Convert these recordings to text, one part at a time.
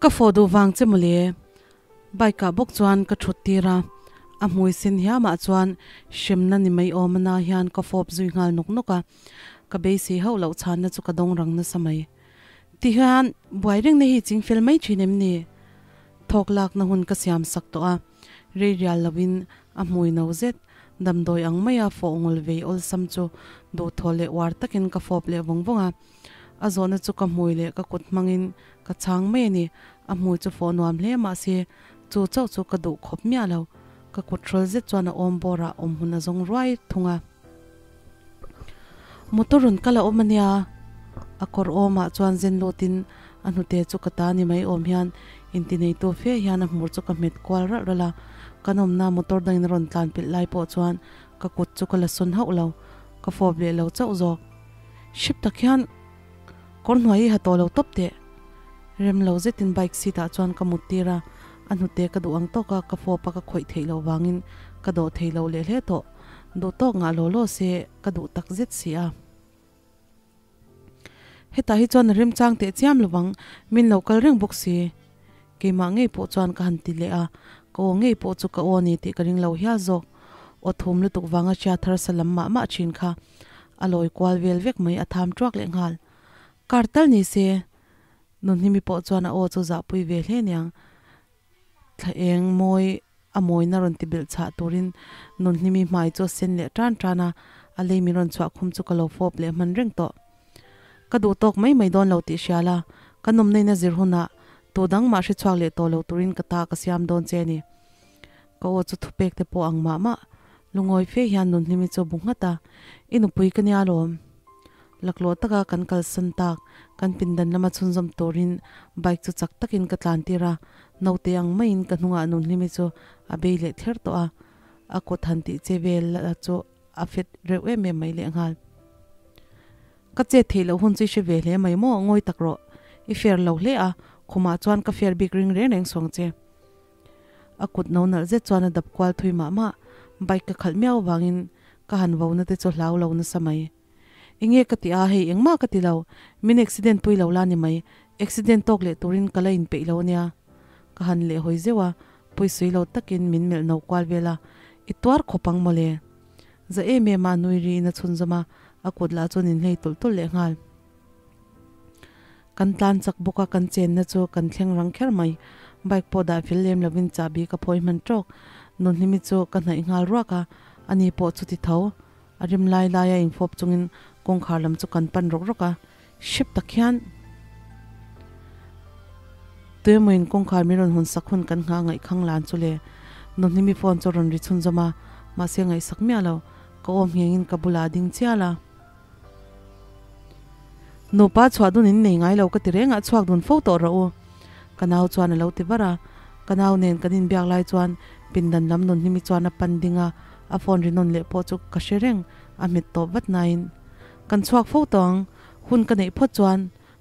Ka fawh duh vang che mawle. Bike ah bawk chuan ka thut tir a, a hmui sen hiamah chuan hremna ni mai awm ana hian ka fawp zui nghal nawk nawk a, ka beisei hauh loh chhanna chu ka dawng rang nasa mai. Ti hian buai reng na hi ching fel mai thin em ni? Thawk lakna hun ka siam sak tawh a, rei rial lovin a hmui no zet damdawi ang maia fawh ngul vei awlsam chu duhthaw leh uar takin ka fawp leh vawng vawng a. A zawhna chu ka hmui leh ka kut hmangin ka chhang mai a ni. A hmui chu fawh nuam hle mahse chu chauh chu ka duh khawp miah lo. Ka kut hrawl zet chuan a awm bawrah awm hun a zawng ruai thung a. Motor rawn kal a awm a nia. A kawr awmah chuan zen lutin a hnute chu ka ta ni mai awm hian intineitu fe hian a hmur chu ka hmet kual ralh ralh a. Kan awmna motor dangin a rawn tlan pilh lai pawh chuan ka kut chu ka la sawn hauh lo. Ka fawp leh lo chauh zawk. Hrep tak hian kawr hnuai hi ha tawh lo tawp teh. Rem lo zetin bike seat ah chuan ka mut tir a, a hnute ka duh ang tawk a, ka fawp a ka khawih theih loh vangin ka dawh thei lo leh hle tawh. Duh tawk ngah law law se ka duh tak zet si a. Hetah hi chuan a remchang teh chiam lovang, min lo kal reng bawk si. Keimah ngei pawh chuan ka han ti leh a, ka aw ngei pawh chu ka aw a ni tih ka ring lo hial zawk. Aw thum lutuk vanga hria thar sa lam mah mah thin kha a lawi kual vel vek mai a tham tuak leh nghal. Kar tal ni se, Nunhlimi pawh chuan a aw chu zahpui ve hle niang. Thla eng mawi a mawina rawn ti belh chhah turin Nunhlimi hmai chu a sen leh tan tan a, a lei min rawn chhuah khum chu ka lo fawp leh hman reng tawh. Ka duh tawk mai mai dawn lo tih hria la, ka nawmnaina zir hunah tu dang mah hre chhuak leh tawh lo turin ka ta ka siam dawn che a ni. Ka aw chu thupek te pawh ang mah mah. Lungawi fe hian Nunhlimi chu a bu nghat a, I nupui ka nia lawm. Laklawh taka kan kalsan tak, kan pindan lama chhunzawm turin bike chu chak takin ka tlan tir a, naute ang maiin ka hnungah Nunhlimi chu a bei leh thler tawh a, a kut han tih che vel la chu a fet reuh em em mai lehnghal. Ka chet theih loh hun chu i hre ve hle mai maw, ngawi tak rawh. I fair lo hle a, khumah chuan ka fair bik ring reng reng suang che. A kut no nalh zet chuan a dap kual thui mah mah, bike ka khalh miau avangin ka han vo na te chu hlau lo nasa mai. Enge ka ti a, hei engmah ka ti lo, min accident pui lo la ni mai, accident tawk leh turin ka la inpeih lo ania. Ka han leh hawi zeuh a, pawisui lo takin min melh no kual vel a, i tuar khawp ang mawle. Za em em a nui riin a chhunzawm a, a kut lah chuan inhlei tulh tulh leh nghal. Kan tlan chak bawk a, kan chenna chu kan thleng rang kher mai. Bike pawh dah fel lem lovin chahbi ka phawi hman tawk. Nunhlimi chu ka hnaih nghal ruak a, ani pawh chuti tho. A rim lai laia infawp chungin kawngkhar lam chu kan pan rawk rawk a, hrep tak hian tuemawiin kawngkhar min rawn hawn sak hun kan nghah ngaihkhang lan chu le. Nunhlimi phone chu a rawn ri chhunzawm a, mahse ngaihsak miah lo, ka awm nghengin ka bulah a ding chial a. Nupa chhuah dun in nei ngai lo ka ti reng a, chhuak dun fo tawh rawh u. Ka nau chuan a lo ti var a, ka nau nen kan inbiak lai chuan pindan lam nun hlimi chuan a pan ding a, a phone ri nawn leh pawh chu ka hre reng, a hmet tawp vat nain kan chhuak fo tawh ang, hun ka neih phawt chuan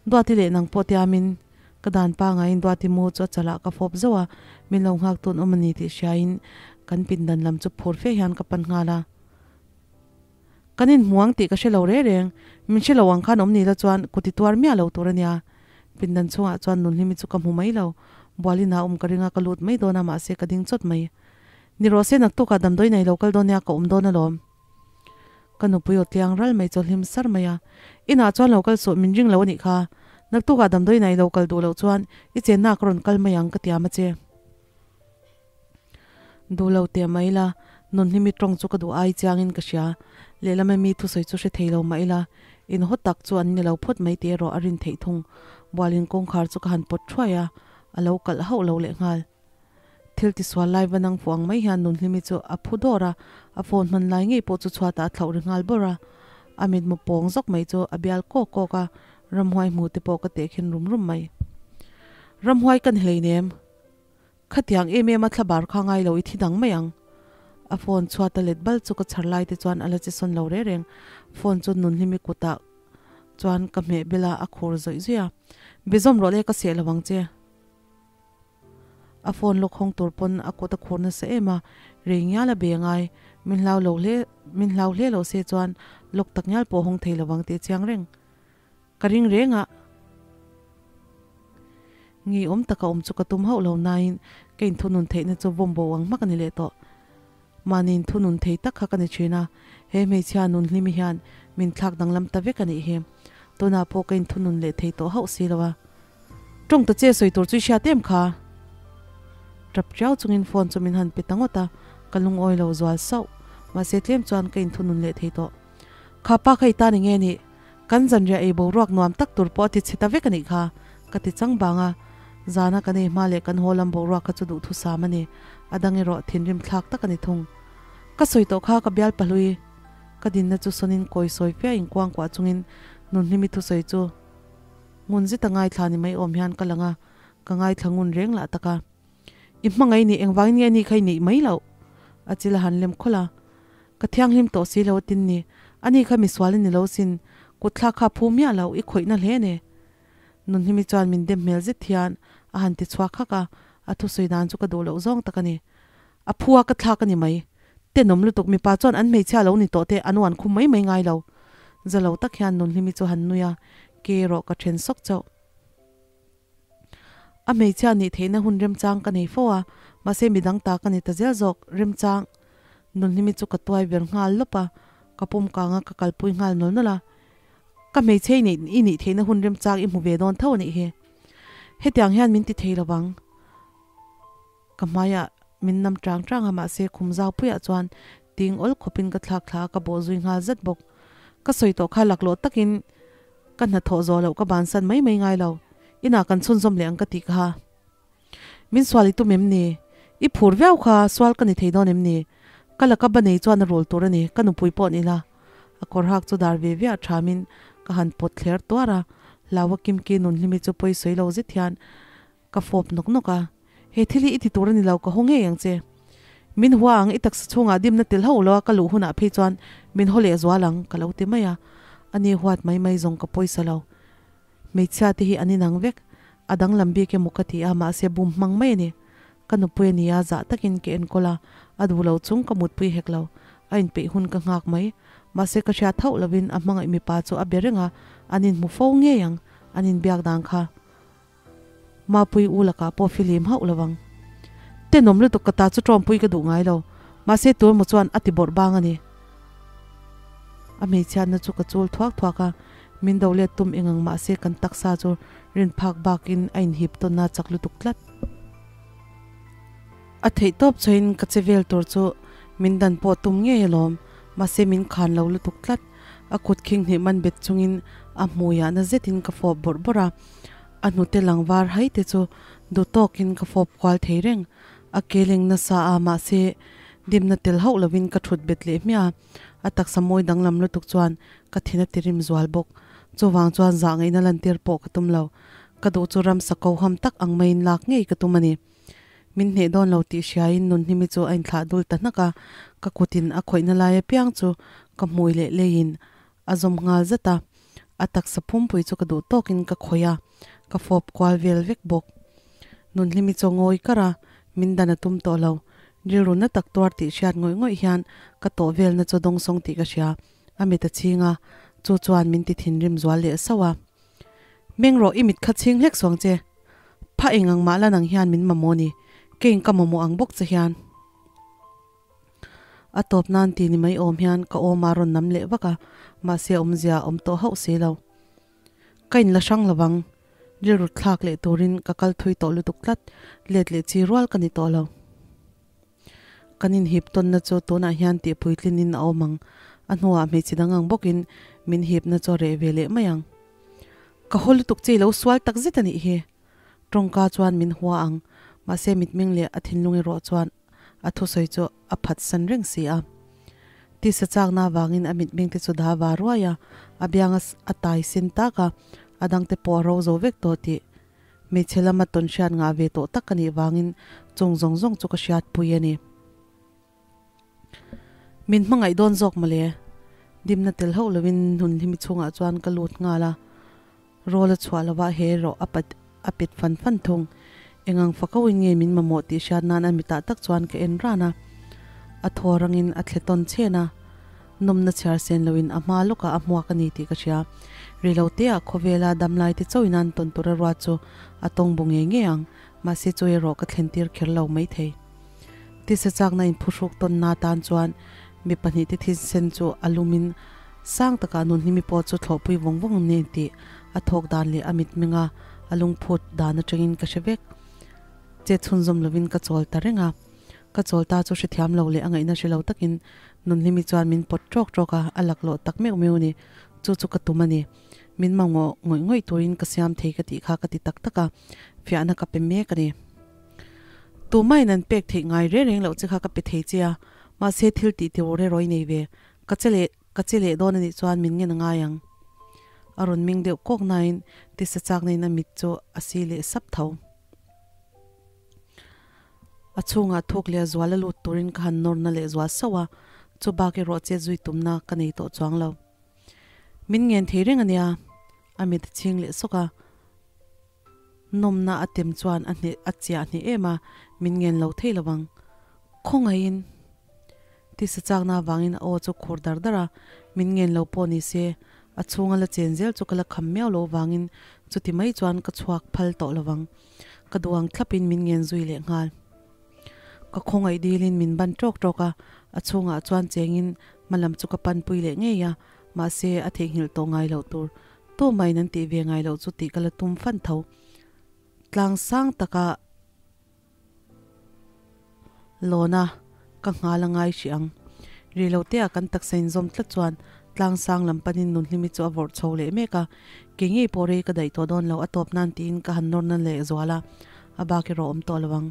Duati leh nang pawh tiamin ka dan pangaiin Duati mu chu a chalah ka fawp zauh a, min lo nghak tun awm a ni tih hriain kan pindan lam chu phur fe hian ka pan nghal a. Kan inhmuang tih ka hre lo reng reng, min hre lo ang khan awm ni la chuan kut i tuar miah lo tur a nia. Pindan chhungah chuan Nunhlimi chu ka hmu mai lo, Bualina awm ka ring a ka lut mai dawn a mahse ka ding chawt mai. Ni rawh se naktukah damdawi nei lo kal dawn nia ka awm dawn alawm. Ka nupui aw tliang ral mai chu a hlim sar mai a, inah chuan lo kal suh min ring lo a nih kha, naktukah damdawi nei lo kal duh loh chuan i chenna ka rawn kal mai ang ka tiam a che. Duh lo teh mai ila, Nunhlimi tawng chu ka duh ai chiangin ka hria. Lehlam ami thusawi chu hre thei lo mah ila, in haw tak chu an ni lo phawt mai tih erawh a rin theih thung. Bualin kawngkhar chu ka han pawt thuai a, a lo kalh hauh lo leh nghal. Thil tisual lai va nang fuh ang mai hian Nunhlimi chu a phu dawr a, a phone hman lai ngei pawh chu chhuatah a thlauh ri nghal bawrh a. A mitmu pawng zawk mai chu a bial kawk kawk a, ramhuai hmu te pawh ka tehkhin rum rum mai. Ramhuai ka ni hleinem. Khatiang em em a thlabar kha ngai lo i thi dang mai ang. A phone chhuat a let bal chu ka chhar lai te chuan a la che sawn lo reng reng. Phone chu Nunhlimi kutah chuan ka hmeh bel a, a khur zawih zawih a. Be zawm rawh le ka seh lo ang che. A phone lawk hawng tur pawn a kut a khur nasa em a, rei ngial a be ngai. Min hlau lo hle, min hlau hle lo se chuan lawk tak ngial pawh hawng thei lo ang tih a chiang reng. Ka ring reng a. Ngeiawm taka awm chu ka tum hauh lo nain ka inthunun theihna chu vawm bo ang hmak a ni leh tawh. Mahni inthunun thei tak kha ka ni thin a, he hmeichhia nun hlimi hian min thlak danglam ta vek a nih hi. Tunah pawh ka inthunun leh thei tawh hauh si lo a. Tawng ta che sawi tur chu i hriat em kha? Tap tiau chungin phone chu min han pe ta ngawt a, ka lungawi lo zual sauh. Mahse tlem chuan ka inthunun leh thei tawh. Kha pa kha i tan enge nih? Kan zanriah ei boruak nuam tak tur pawh a ti chhe ta vek a nih kha, ka ti chang bang a. Zana kan ei hma leh kan haw lam boruak kha chu duhthusam a ni. A dang erawh thinrim thlak tak a ni thung. Ka sawi tawh kha ka bial pahlui. Ka dinna chu sawnin kawi sawi fia inkuang kuah chungin Nunhlimi thusawi chu ngun zet a ngaithla ni mai awm hian ka lang a, ka ngaithla ngun reng lah tak a. I hmangaih nih engvangin nge ni kha i neih mai loh? A chil a han lem khawlh a. Ka thianghlim tawh si lo tin ni. Ani kha misual i ni lo sin. Kutthlak kha a phu miah loh, i khawihna hle ne. Nunhlimi chuan min dem hmel zet hian a han ti chhuak hak a, a thusawi dan chu ka duh loh zawng tak a ni. A phu a ka thlak a ni mai. Tenawm lutuk mipa chuan an hmeichhia lo ni tawh te an uan khum mai mai ngai lo. Za lo tak hian Nunhlimi chu han nui a, ke erawh ka then sawk chauh. A hmeichhia nih theihna hun remchang ka nei fo a, mahse midang ta ka ni ta zel zawk, remchang Nunhlimi chu ka tuai ber nghal lawp a, ka pawm kang a, ka kalpui nghal nawl nawlh a. Ka hmeichhe i neih i nih theihna hun remchang i hmu ve dawn tho a nih hi. Hetiang hian min ti thei lo vang. Ka hmaiah min nam chang chang a, mahse khum zau puiah chuan ting awl khawpin ka thlak thla a, ka bawh zui nghal zet bawk. Ka sawi tawh kha laklawh takin ka hnathawh zawh loh ka bansan mai mai ngai lo. Inah kan chhunzawm leh ang ka tih kha. Min sual i tum em ni? I phur viau kha sual ka ni thei dawn em ni? Ka laka ba nei chuan a rul tur a ni, ka nupui pawh ni la. A kawr hak chu dar ve viah thamin ka han pawt thler tuar a, hlaua kimki nunhlimi chu pawi sawi lo zet hian Ka fawp nawk nawk a, He thil hi i ti tur a ni lo, ka haw ngei ang che. Min hua ang, i taksa chhungah dimna tel ho lo a ka luh hunah phei chuan min haw leh zual ang, ka lo ti mai a. Ani huat mai mai zawng ka pawisa lo. Hmeichhia te hi an inang vek, a danglam bik emaw ka ti a, mahse bum hmang mai a ni. Ka nupui a ni a, zah takin ka enkawl a, a duh lo chung ka mutpui hek lo. A inpeih hun ka nghak mai. Mahse ka hriat hauh lovin a hmangaih mipa chu a be reng a, an inhmu fo ngei ang, an inbiak dan kha. Mapui u lakah pawh filim hauh lo ang. Tenawm lutuk ka ta chu tawmpui ka duh ngai lo. Mahse tur maw chuan a ti bawrh bang a ni. A hmeichhiatna chu ka chul thuak thuak a, min do let tum eng ang mahse kan taksa chu rin phak bakin a inhip tawn a chak lutuk tlat. A theih tawp chauhin ka che vel tur chu min dan pawh tum ngei alawm, mahse min khan lo lutuk tlat. A kut khing hnih man bet chungin a hmuiah na zetin ka fawp bawrh bawrh a. A hnute lang var hai te chu duh tawkin ka fawp kual thei reng. A ke leng nasa a, mahse dimna tel hauh lovin ka thut bet leh hmiah a. A taksa mawi danglam lutuk chuan ka thin a ti rim zual bawk. Chuvang chuan zah ngaihna lantir pawh ka tum lo. Ka duh chu ramsa koham tak ang maiin lak ngei ka tum a ni. Min hneh dawn lo tih hriain Nunhlimi chu a inthlah dul ta hnak a, ka kutin a khawihna lai apiang chu ka hmui leh leiin a zawm nghal zat a, a taksa pumpui chu ka duh tawkin ka khawih a, ka fawp kual vel vek bawk. Nunhlimi chu a ngawi kar a, min dan a tum tawh lo. Rilru na tak tuar tih hriat ngawih ngawih hian ka tawh velna chu dawngsawng tih ka hria, a mit a chhing a, chu chuan min ti thinrim zual leh sauh a. Meng rawh, i mit kha chhing hlek suang che. Pha eng ang mah la nang hian min mamawh ni, keiin ka mamawh ang bawk che hian. A tawp nan ti ni mai awm hian ka awm a rawn nam leh vak a, mahse awmzia a awm tawh hauh si lo. Ka inla hrang lo vang, rilru thlak leh turin ka kal thui tawh lutuk tlat, let leh chi rual ka ni tawh lo. Kan inhip tawnna chu tunah hian tih puitlinin a awm ang, a hnuah hmeichhe dang ang bawkin min hipna chu a reh ve leh mai ang. Ka haw lutuk che i lo sual tak zet a nih hi. Tawngka chuan min hua ang, mahse mitmeng leh a thinlung erawh chuan a thusawi chu a phatsan reng si a. Tisa chakna avangin a mitmeng te chu da va ruai a, a biang a tai sen tak a, a dangte pawh a ro zo vek tawh tih hmeichhe lama tawn hriat ngah ve tawh tak a nih vangin chung zawng zawng chu ka hriatpui a ni. Min hmangaih dawn zawk mawle. Dimna tel hauh lovin Hnunhlimi chhungah chuan ka lut nghal a, Rawl a chhuah lovah he erawh a pat a pet fan fan thung. Engang fakauin nge min mamawh tih hriat nan a mitah tak chuan ka en ran a. A thaw rangin a thle tawn chhen a, nawmna chhiar sen loin a hma lawkah a hmuak a ni tih ka hria. Reiloteah khawvela damlai te chauhin an tawn tur a ruat chu a tawng bu ngei ngei ang, mahse chu erawh ka thlentir kher lo maithei. Tisa chakna inphuhruk tawnna atan chuan mi pahnihte thisen chu a lumin sang takah nunhlimi pawh chu thlawhpui vawng vawng ni tih a thawk dan leh a mitmenga a lungphut dan atangin ka hre vek. Che chhunzawm lovin ka chawl ta reng a. Ka chawl ta chu hrethiam lo leh a ngaihna hre lo takin Nunhlimi chuan min pawt ṭawk ṭawk a, a laklawh tak meuh meuh a ni. Chu chu ka tum a ni. Min mamawh ngawih ngawih turin ka siam thei ka tih kha ka ti tak tak a, fiahna ka pe mek a ni. Tumahin an pek theih ngai reng reng loh che kha ka pe thei che a, mahse thil tih tur erawh i nei ve. Ka che leh ka che leh dawn a nih chuan min ngen a ngai ang. A rawn ming deuh kawk nain tisa chakna in a mit chu a si leh sap tho. A chhungah thuk leh zual a lut turin ka han nawrna leh zual sauh a, chu bak erawh chet zui tumna ka nei tawh chuang lo. Min ngen thei reng a nia, a mit a chhing leh sawk a. Nawmna a tem chuan a hneh a chiah hneh em a, min ngen lo thei lo ang. Khawngaihin! Tisa chakna avangin a aw chu khur dar dar a, min ngen lo pawh ni se, a chhunga la chen zel chu ka la kham miau lo avangin chuti mai chuan ka chhuak phal tawh lo ang. Ka duang thlapin min ngen zui leh nghal. Ka khawngaih dilin min ban ṭawk ṭawk a, a chhungah chuan chengin hmalam chu ka panpui leh ngei a, mahse a theihnghilh tawh ngai loh tur tumahin an tih ve ngai loh chu tih ka la tum fan tho. Tlang sang taka lawna ka nghal a ngai hrih ang. Ri lo teah kan taksa inzawm tlat chuan tlang sang lam panin Nunhlimi chu a vawrh chho leh mek a, ke ngei pawh rei ka daih tawh dawn lo a tawp nan tiin ka han nawr na leh zual a, a bak erawh awm tawh lo ang.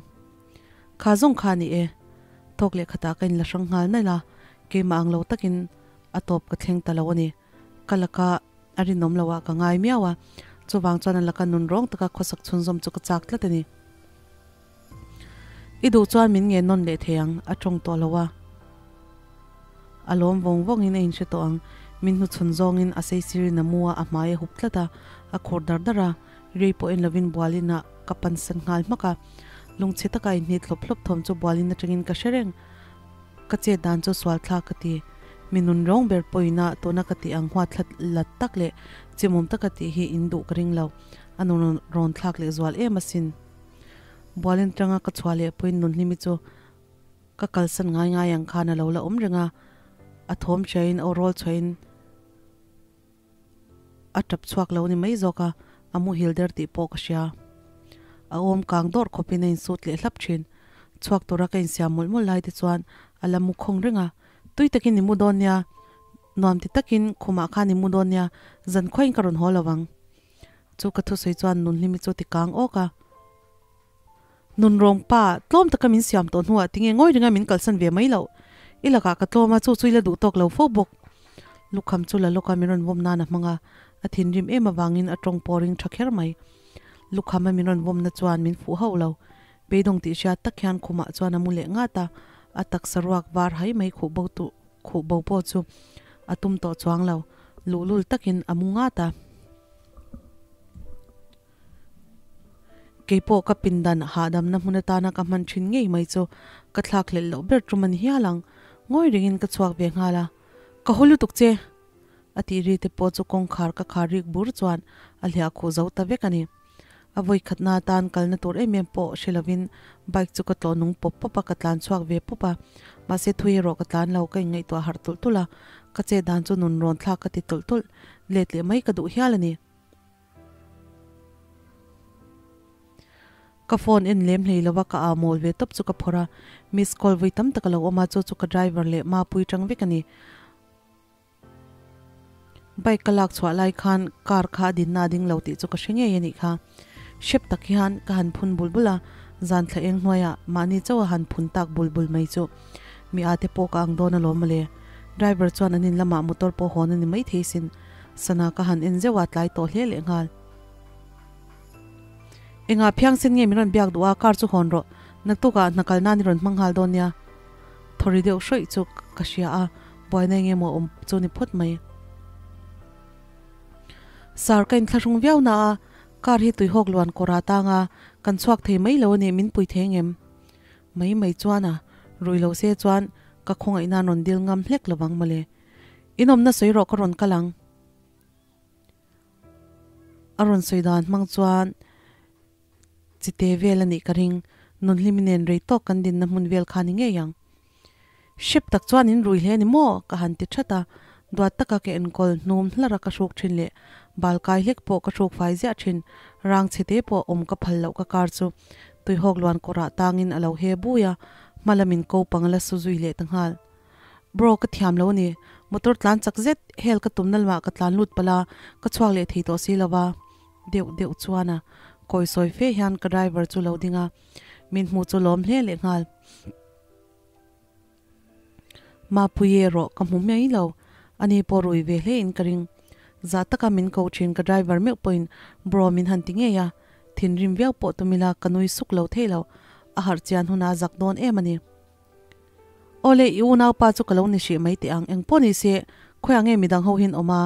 Kha zawng kha a ni e. Thawk leh khatah ka inla hrang nghal nalh a, keimah ang lo takin a tawp ka thleng ta lo a ni. Ka laka a rinawm lo ah ka ngai miau a, chuvang chuan a laka nun rawng taka khawsak chhunzawm chu ka chak tlat a ni. I duh chuan min nge nawn leh thei ang, a tawng tawh lo a. A lawm vawng vawngin a inhre tawh ang, min hnuchhawn zawngin a seisirin a mu a, a hmai a hup tlat a, a khur dar dar a, rei pawh en lovin bualin ah ka pansan nghal hmak a. Lungchhe taka inhnit hlawp hlawp thawm chu bualin atangin ka hre reng. Ka chet dan chu sual thlak ka ti. Mi nun rawng ber pawhin a tuna ka tih ang huat thlat lat tak leh chimawm taka tih hi in duh ka ring lo. A nun rawn thlak leh zual em asin. Bualin tanga ka chhuah leh pawhin Nunhlimi chu ka kalsan ngai ngai ang khan a lo la awm reng a. A thawm hriain aw rawl chhuahin A tap chhuak lo ni mai zawk a, a muhil der tih pawh ka hria. A awm kang dawrh khawpin a insut leh hlap thin. Chhuak tura ka insiam mawlh mawlh lai te chuan a la mu khawng reng a, Tui takin i mu dawn nia, nuam ti takin khumah khan i mu dawn nia, zan khuain ka rawn haw lo ang. Chu ka thusawi chuan Nunhlimi chu ti kang awk a. Nunrawng pa, tlawm taka min siam tawh hnuah tinge ngawi ringa min kalsan ve mai loh. I lakah ka tlawm a, chu chu i la duh tawk lo fo bawk. Lukham chu la lawka min rawn vawm nan a hmang a, a thinrim em avangin a tawng pawh ring tha kher mai. Lukham a min rawn vawmna chuan min fuh hauh lo. Beidawng tih hriat tak hian khumah chuan a mu leh ngat a, a taksa ruak var hai mai khuh bo tu khuh bo pawh chu a tum tawh chuang lo. Luhlul takin a mu ngat a. Keipawh ka pindan hahdamna hmun atana ka hman thin ngei mai chu ka thlak hlelh loh ber tum a ni hial ang. Ngawi ringin ka chhuak ve nghal a, Ka haw lutuk che! A tih ri te pawh chu kawngkhar ka khar rik bur chuan a hliah khuh zo ta vek a ni. A vawi khatna atan kalna tur em em pawh hre lovin bike chu ka tlawh nung pawp pawp a, ka tlan chhuak ve pawp a. Mahse thui erawh ka tlan lo, ka inngaihtuah harh tulh tulh a, ka chet dan chu nun rawn thlak ka ti tulh tulh, let leh mai ka duh hial a ni. Ka phone en lem hlei lova ka au mawl ve tawp chu ka phawrh a, miss call vui tam tak a lo awm a, chu chu ka driver leh mapui tang vek a ni. Bike ka lak chhuah lai khan car kha a dinna a ding lo tih chu ka hre ngei a nih kha. Hrep tak hian ka han phun bul bul a, zan thla eng hnuaiah mahni chauh a han phun tak bul bul mai chu mi ate pawh ka ang dawn alawm mawle. Driver chuan an in lamah motor pawh hawn a ni maithei sin. Sana ka han en zeuh a, tlai tawh hle leh nghal. Engah phiangsen nge min rawn biak duh a, car chu hawn rawh. Naktukah hna kal nan i rawn hmang nghal dawn nia. Thawri deuh hrawih chu ka hria a, buaina eng emaw awm chu ni phawt mai. Sir, ka inthlahrung viau na a, car hi tuihawk luan kawr ah tang a, kan chhuak thei mai lo a ni, min pui thei engem? Mai mai chuan a, rui lo se chuan ka khawngaih nan rawn dil ngam hlek lovang mawle. Inawmna sawi rawh ka rawn kal ang. A rawn sawi dan hmang chuan chite vel a nih ka ring, Nunhlimi nen rei tawk kan dinna hmun vel kha ni ngei ang. Hrep tak chuan in rui hle a ni maw? ka han ti that a, duat taka ka enkawl hnum hlar a ka hruk thin leh bal kai hlek pawh ka hruk fai ziah thin, rang chhe te pawh awm ka phal loh ka kar chu tuihawk luan kawrah tangin a lo he bui a, hma lamin ko pang a la su zui leh ta nghal. Bro ka thiam lo a ni, motor tlan chak zet hel ka tumna lamah ka tlan lut palh a, ka chhuak leh thei tawh si lo va, deuh deuh chuan a kawi sawi fe hian ka driver chu lo ding a, min hmuh chu lawm hle leh nghal. Mapuii erawh ka hmu mai lo, ani pawh rui ve hle in ka ring. Zah taka min ko thin ka driver meuh pawhin bro min han ti ngei a, thinrim viau pawh tum ila ka nui suk lo thei lo, a harh chian hunah a zak dawn em a ni. Awle, i unaupa chu ka lo ni hrih mai teh ang, engpawh ni se, khawiah nge midang ho hian awm a?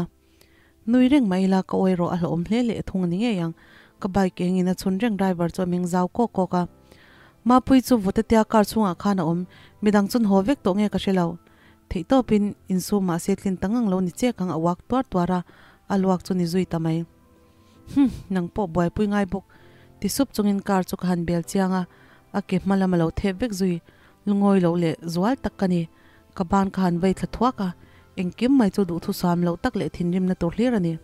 Nui reng mai ila ka awi rawh a hlauhawm hle leh thung a ni ngei ang, ka bike engin a chhun reng driver chu a meng zau kawk kawk a. Mapui chu Vutetea car chhungah khan a awm, midang chun haw vek tawh nge ka hre lo. Theihtawpin insum mahse tlin ta ngang lo ni chek ang a uak tuar tuar a, a luak chu ni zui ta mai. Hum, nang pawh buaipui ngai bawk, ti sup chungin car chu ka han bel chiang a, a ke hma lam a lo thep vek zui, lungawi loh leh zual tak ka ni. Ka ban ka han vei thla thuak a, engkim mai chu duhthusam loh tak leh thinrimna tur hlir a ni.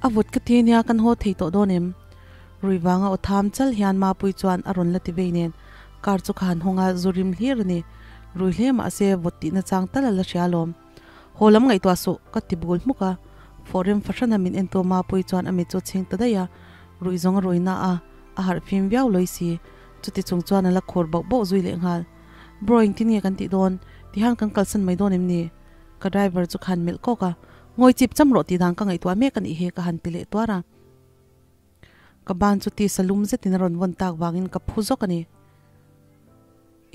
A vut ka ti nia kan haw thei tawh dawn em? Rui vanga aw tham chal hian Mapui chuan a rawn la ti vei nen car chu ka han hawng a, zu rim hlir a ni. Rui hle mahse vut tihna chang tal a la hria alawm. Haw lam ngaihtuah suh, ka ti bul hmuk a. Fawh rem fahrana min entu Mapui chuan a mit chu chhing ta daih a, ruih zawng a rui na a, a harh fim viau lawi si. Chuti chung chuan a la khur bauh bauh zui leh nghal. Bro engtin nge kan tih dawn? Tihian kan kalsan mai dawn em ni? Ka driver chu ka han melh kawk a, Ngawi chip cham rawh tih dan ka ngaihtuah mek a nih hi ka han ti leh tuar a. Ka ban chu tisa lum zetin a rawn vawn tak vangin ka phu zawk a ni.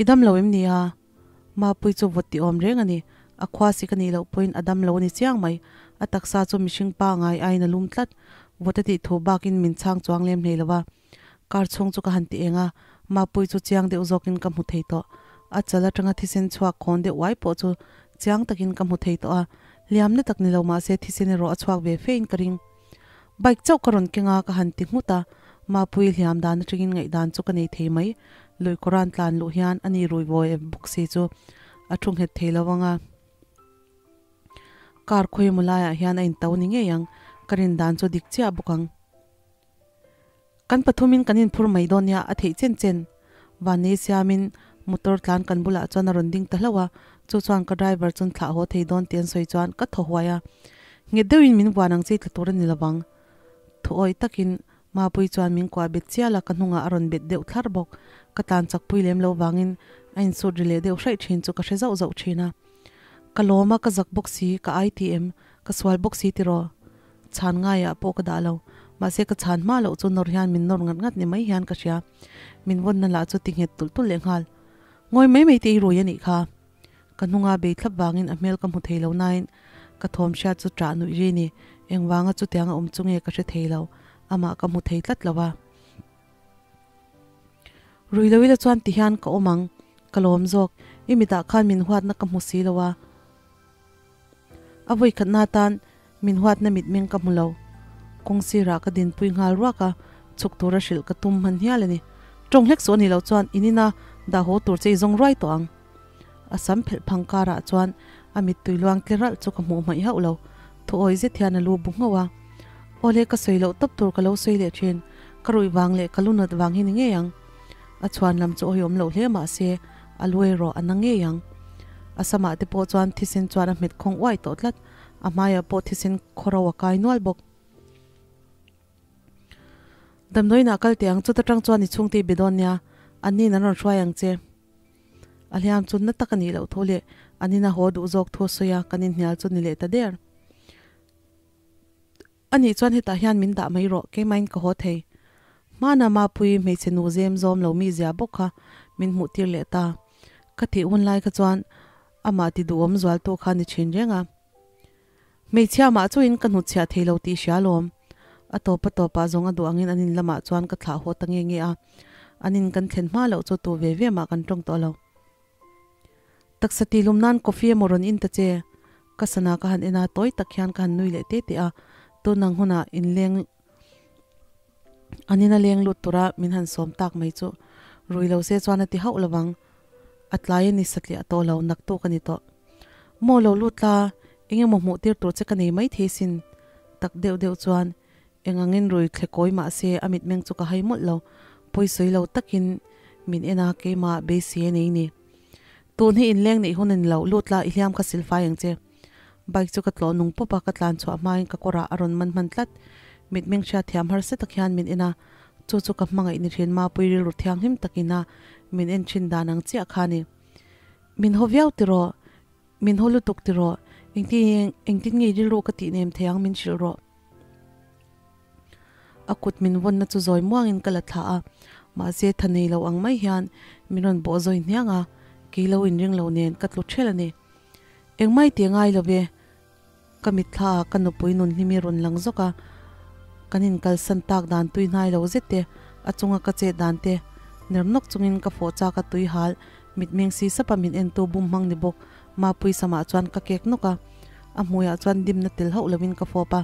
I dam lo em ni a? Mapui chu vawt tih awm reng a ni. A khua si ka nih loh pawhin a dam lo a ni chiang mai. A taksa chu mihring pa ngai aiin a lum tlat. Vawt a tih thu bakin min chhang chuang lem hlei lo va. Kar chhung chu ka han ti eng a, Mapui chu chiang deuh zawkin ka hmu thei tawh. A chal atanga thisen chhuak khawn deuh uai pawh chu chiang takin ka hmu thei tawh a, hliamna tak ni lo mahse thisen erawh a chhuak ve fein ka ring. Bike chauh ka rawn keng a, ka han ti nghut a, Mapui hliam dan atangin ngaihdan chu ka nei thei mai. Lui kawran tlan luh hian a ni rui vawi bawk si chu a thu nghet thei lo ang a. Car khawimaw laiah hian a into ni ngei ang, ka rin dan chu dik chiah bawk ang. Kan pathumin kan inphur mai dawn nia a theih chen chen. Vannei siamin motor tlan kan bulah chuan a rawn ding ta hlauh a, chu chuan ka driver chun thlah haw thei dawn tih an sawi chuan ka thaw huai a. Nghet deuhin min vuan ang chi tla tur a ni lovang. Thu awih takin Mapui chuan min kuah bet chial a, ka hnungah a rawn bet deuh thlar bawk. Ka tlan chak pui lem lo vangin a insut ri leh deuh hraih thin chu ka hre zauh zauh thin a. Ka lawm a, ka zak bawk si, ka ai ti em? Ka sual bawk si tiraw? Chhan ngaiah pawh ka dah lo. Mahse ka chhan hma loh chu nawr hian min nawr ngat ngat ni mai hian ka hria. Min vawnna lah chu ti nghet tulh tulh leh nghal. Ngawi mai mai te i rui a nih kha. Ka hnunga bei thlap vangin a hmel ka hmu thei lo nain ka thawm hriat chu ṭah nuih ri ni. Engvanga chutiang a awm chu nge ka hre thei lo. Amah ka hmu thei tlat lo a. Rui lo ila chuan ti hian ka awm ang. Ka lawm zawk. I mitah khan min huatna ka hmu si lo a. A vawikhatna atan min huatna mitmeng ka hmu lo. Kawng sirah ka dinpui nghal ruak a, chhuk tura hrilh ka tum hman hial a ni. Tawng hlek suh a nih loh chuan in ina dah haw tur che i zawng ruai tawh ang. A sam phelh phang karah chuan a mittui luang tle ralh chu ka hmuh hmaih hauh lo. Thuawi zet hian a lu bu nghauh a. Awle ka sawi loh tawp tur ka lo sawi leh thin. Ka ruih vang leh ka lu nat vang hi ni ngei ang. A chhuan lam chu awihawm loh hle mah se a lu erawh a na ngei ang. A samah te pawh chuan thisen chuan a hmet khawng uai tawh tlat, a hmaiah pawh thisen khawro a kai nual bawk. Damdawiinah kal teh ang, chuta tang chuan i chhungte i be dawn nia, anniin an rawn hruai ang che. A hliam chu na tak a nih loh thu leh an ina haw duh zawk thu a sawi a, kan inhnial chu ni leh ta der. A nih chuan hetah hian min dah mai rawh, keimahin ka haw thei. Hmana Mapui hmeichhe nu zem zawm lo mi zia bawk kha min hmuh tir leh ta. Ka thih hun lai kha chuan amah ti duhawm zualtu kha ni thin reng a. Hmeichhia mah chuin ka hnutchhiah thei lo tih hria lawm. A tawp a tawpah zawng a duh angin an in lamah chuan ka thlah haw ta nge nge a. An in kan thlen hma loh chu tu ve ve mah kan tawng tawh lo. Taksa tih lum nan coffee emaw rawn in ta che. Ka sana ka han en a, tawi tak hian ka han nui leh te te a. Tun ang hunah inleng An ina leng lut tura min han sawm tak mai chu rui lo se chuan a ti hauh lovang. A tlai a ni satliah tawh lo, naktuk a ni tawh. Maw lo lut la, eng emaw hmuh tir tur che ka nei maithei sin. Tak deuh deuh chuan eng angin rui thle kawi mah se a mitmeng chu ka hai mawlh lo, pawisawi lo takin min en a, keimah beisei a nei ni. Tun hi inleng neih hun a ni lo, lut la i hliam kha silfai ang che. Bike chu ka tlawh nung pawp a, ka tlan chhuah hmain ka kawrah a rawn man hman tlat. Mitmeng hriat thiam harsa tak hian min en a, chu chu ka hmangaih ni thin Mapui rilru thianghlim takin a min en thin dan ang chiah kha a ni. Min haw viau tiraw? Min haw lutuk tiraw? Engtin engtin nge rilru ka tih nem thei ang min hrilh rawh. A kut min vawnna chu zawi muangin ka la thlah a, mahse tha nei lo ang mai hian min rawn bawh zawi hniang a, kei lo inring lo nen ka tlu ṭhel a ni. Engmai tih a ngai lo ve, ka mitthla ah ka nupui nun hlimi rawn lang zawk a, kan inkalsan tak dan tui hnai lo zet te, a chunga ka chet dan te, ner nawk chungin ka fawh chak a tui hal, mitmeng si sapa min entu bum hmang ni bawk Mapui samah chuan ka kek nawk a, a hmuiah chuan dimna tel hauh lovin ka fawp a,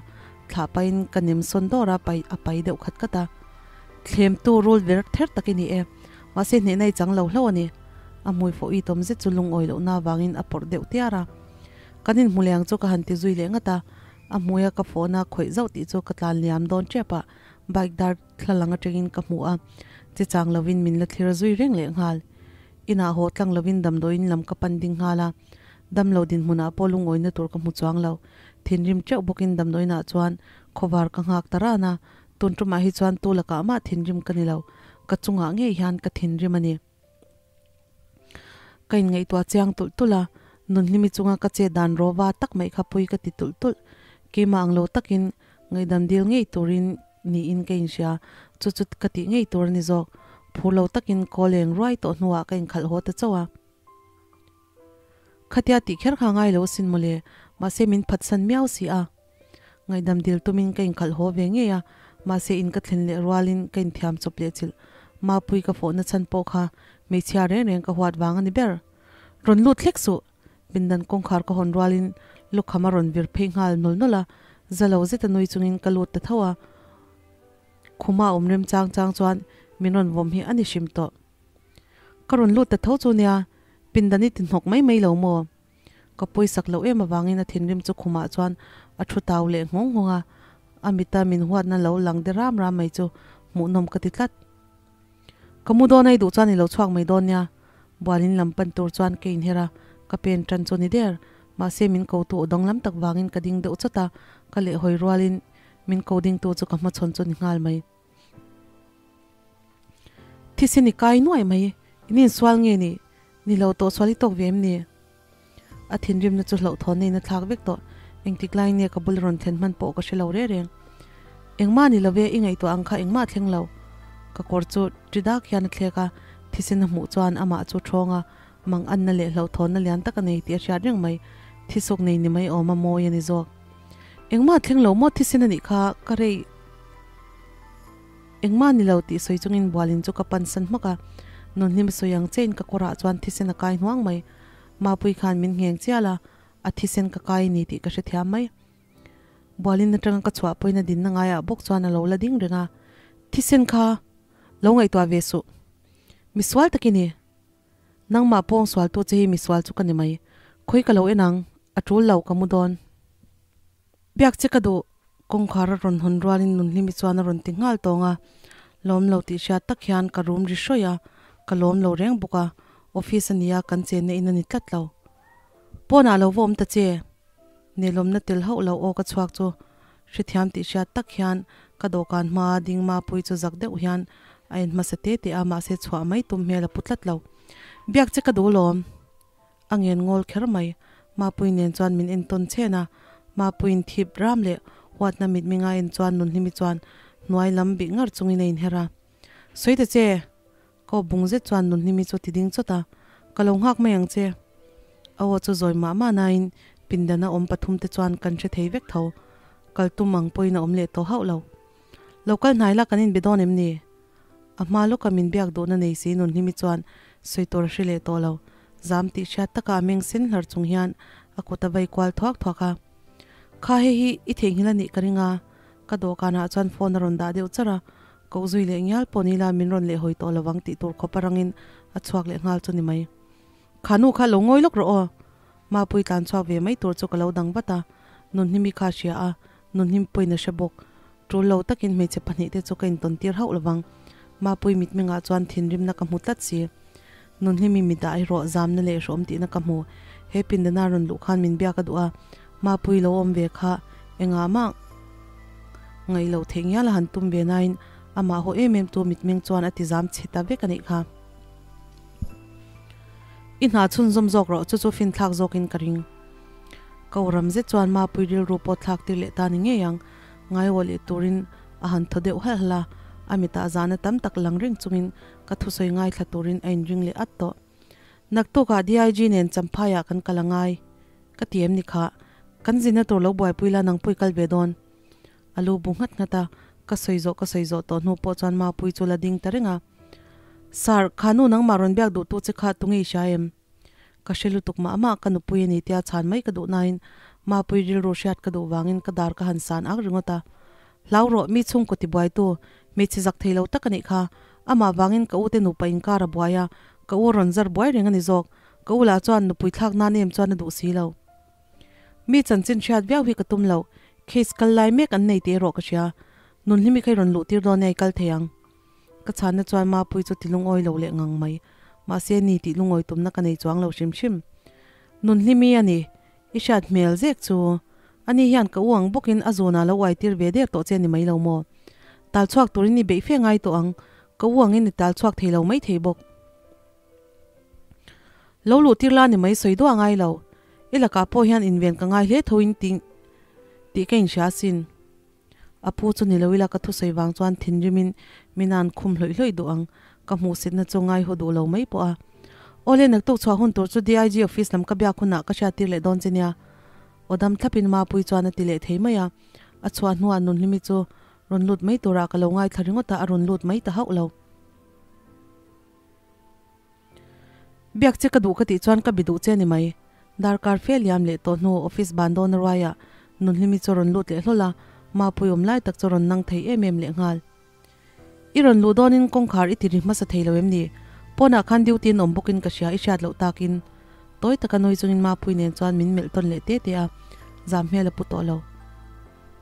thlah pahin ka nem sawn dawr a, pai a pai deuh khat khat a. Thlemtu rul ver ther tak i ni e, mahse hnehna i chang lo hlauh a ni. A hmui fawh i tawm zet chu lungawi lohna avangin a pawrh deuh tiar a. Kan inhmu leh ang chu ka han ti zui leh ngat a, a hmuia ka fawhna khawih zauh tih chu ka tlan liam dawn tep a, bike dar thla lang atangin ka hmu a, che chang lovin min la thlir zui reng leh nghal. Inah haw tlang lovin damdawiin lam ka pan ding nghal a, damlo dinhmunah pawh lungawina tur ka hmu chuang lo. Thinrim teuh bawkin damdawiinah chuan khawvar ka nghak ta ran a, tun tumah hi chuan tu lakah mah thinrim ka ni lo, ka chungah ngei hian ka thinrim a ni. Ka inngaihtuah chiang tulh tulh a, Nunhlimi chunga ka chet dan rawva tak mai kha pui ka ti tulh tulh. Keimah ang lo takin ngaihdam dil ngei turin niin ka inhria, chu chu ka tih ngei tur a ni zawk. Phur lo takin kaw leng ruai tawh hnuah ka inkhalh haw ta chauh a. Khatia tih kher kha ngai lo asin mawle, mahse min phatsan miau si a. Ngaihdam dil tumin ka inkhalh haw ve ngei a, mahse in ka thlen leh rualin ka inthiam chawp leh chilh. Mapui ka fawhna chhan pawh kha hmeichhia reng reng ka huat vang a ni ber. Rawn lut hlek suh! Pindan kawngkhar ka hawn rualin lukham a rawn vir phei nghal nawl nawl a, za lo zeta nui chungin ka lut ta tho a. Khuma awm rem chang chang chuan min rawn vawm hi a ni hrim tawh. Ka rawn lut ta tho chu nia, pindan i ti hnawk mai mai lo maw? Ka pawisak loh em avangin a thinrim chu khumah chuan a thu tau leh nghawng nghawng a, a mita min huatna lo lang de ram ram mai chu hmuhnawm ka ti tlat. Ka mu dawn a i duh chuan i lo chhuak mai dawn nia, Bualin lam pan tur chuan ka inher a, ka pen tan chu ni der. Mahse min ko tu aw danglam tak vangin ka ding deuh chawt a, ka lehhawi rualin min ko ding tu chu ka hmachhawn chu ni nghal mai. Thisen i kai nuai mai, in insual nge ni? Ni lo tawh sual i tawk ve em ni? A thinrimna chu hlauhthawn na in a thlak vek tawh. Engtik laiin nge ka bul rawn thlen hman pawh ka hre lo reng reng. Engmah ni lo ve, i ngaihtuah ang kha engmah thleng lo. Ka kawr chu ṭi dak hian a thlek a, thisen a hmuh chuan amah chu ṭhawng a, mang anna leh hlauhthawnna lian tak a nei tih a hriat reng mai. Thisuk nei ni mai awm a mawi a ni zawk. Engmah thleng lo maw thisen a nih kha ka rei engmah ni lo tih sawi chungin bualin chu ka pansan hmak a, nunhlim sawi ang chein ka kawrah chuan thisen a kai hnuang mai. Mapui khan min ngheng chial a, a thisen ka kai ni tih ka hrethiam mai. Bualin atanga ka chhuah pawhin a dinna ngaiah bawk chuan a lo la ding reng a, thisen kha lo ngaihtuah ve suh. Misual tak i ni. Nangmah pawng sualtu che hi misual chu ka ni mai. Khawi ka lo en ang, a tul lo ka mu dawn. Biak che ka duh, kawngkhar a rawn hawn rualin Nunhlimi chuan a rawn ti nghal tawng a, lawm lo tih hriat tak hian ka rum ri hrawih a, ka lawm lo reng bawk a, office a nia kan chenna in a ni tlat lo. Pawnah lo va awm ta che, nelawmna tel hauh lo aw ka chhuak chu hrethiam tih hriat tak hian ka dawhkan hmaa ding Mapui chu zak deuh hian a en hmasa te te a, mahse chhuah mai tum hmel a pu tlat lo. Biak che ka duh lawm. A ngen ngawl kher mai. Mapui nen chuan min entawn chhen a, Mapuiin thip ram leh huatna mitminga en chuan Nunhlimi chuan hnuai lam bih ngar chungin a inher a. Sawi ta che! Ka aw bung zet chuan Nunhlimi chu ti ding chawt a, Ka lo nghak mai ang che. A aw chu zawi mah mah nain pindana awm pathum te chuan kan hre thei vek tho. Kal tum ang pawhin a awm leh tawh hauh lo. Lo kal hnai la kan inbe dawn em ni? A hma lawka min biak duhna nei si Nunhlimi chuan sawi tur a hre leh tawh lo. Zam tih hriat taka a meng sen hlar chung hian a kut a vai kual thuak thuak a. Kha hei hi i theihnghilh a nih ka ring a. Ka dawhkanah chuan phone a rawn dah deuh char a, koh zui leh ngial pawh ni ila min rawn leh hawi tawh lovang tih tur khawp a rangin a chhuak leh nghal chu ni mai. Kha nu kha lo ngawi lawk rawh aw. Mapui tlan chhuak ve mai tur chu ka lo dang vat a, Nunhimi kha a hria a, Nunhim pawhin a hre bawk. Tul lo takin hmeichhe pahnihte chu ka intawn tir hauh lovang. Mapui mitmengah chuan thinrimna ka hmu tlat si. Nunhlimi mit ah erawh zamna leh hrawm tihna ka hmu. He pindana rawn luh khan min biak a duh a, Mapui lo awm ve kha engah mah ngaih loh theih ngial a han tum ve nain amah haw em em tu mitmeng chuan a ti zam chhe ta vek a nih kha. I hna chhunzawm zawk rawh, chu chu finthlak zawkin ka ring. Ka uram zet chuan Mapui rilru pawh thlak tir leh ta ni ngei ang. Ngaiawh leh turin a han thaw deuh halh halh a, a mitah zahna tam tak lang reng chungin ka thusawi ngaithla turin a inring leh at tawh. Naktukah DIG nen Champhaiah kan kal a ngai. Ka ti em ni kha? Kan zinna tur lo buaipui la nang pui kal ve dawn. A lu bu nghat nghat a, ka sawi zawh ka sawi zawh tawh hnu pawh chuan Mapui chu la ding ta reng a. Sir, kha nu nangmah rawn biak duhtu che kha tunge i hria em? Ka hre lutuk mah mah, ka nupui a ni tia chhan mai ka duh nain Mapui rilru hriat ka duh vangin ka dar ka han san ak ringawt a. Hlau rawh, mi chhungkaw tibuaitu, hmeichhe zak thei lo tak a nih kha. Amah vangin ka ute nupa inkar a buai a, ka u rawn zar buai reng a ni zawk. Ka u lah chuan nupui thlak nan em chuan a duh si lo. Mi chanchin hriat viau hi ka tum lo, case kal lai mek an nei tih erawh ka hria. Nunhlimi kha i rawn luh tir dawn e, i kal thei ang. Ka chhanna chuan Mapui chu ti lungawi lo leh ngang mai. Mahse ni tih lungawi tumna ka nei chuang lo hrim hrim. Nunhlimi a ni, i hriat hmel zek chu. Ani hian ka u ang bawkin a zunah lo uai tir ve der tawh che ni mai lo maw? Tal chhuak turin i beih fe ngai tawh ang, ka u angin i tal chhuak thei lo mai thei bawk. Lo luh tir la ni mai sawi duah ngai lo. I lakah pawh hian inven ka ngai hle tho in tih ka inhria asin. A pu chu ni lo ila ka thusawi vang chuan thinrimin min an khum hlawih hlawih duh ang, ka hmuhsitna chu ngaihaw duh lo mai pawh a. Awle naktuk chhuah hun tur chu DIG office lam ka biak hunah ka hriattir leh dawn che nia. Aw dam thlapin Mapui chuan a ti leh thei mai a. A chhuah hnuah Nunhlimi chu rawn lut mai turah ka lo ngaithla ringawt a, a rawn lut mai ta hauh lo. Biak che ka duh ka tih chuan ka bi duh che ni mai. Darkar fe liam leh tawh hnu office ban dawn a ruaiah Nunhlimi chu a rawn lut leh hlawl a, Mapui awm lai tak chu a rawn nang thei em em leh nghal. I rawn luh dawnin kawngkhar i ti ri hmasa thei lo em ni? Pawnah khan duty an awm bawkin ka hria i hriat loh takin. Tawi taka nui chungin Mapui nen chuan min melh tawn leh te te a, zam hmel a pu tawh lo.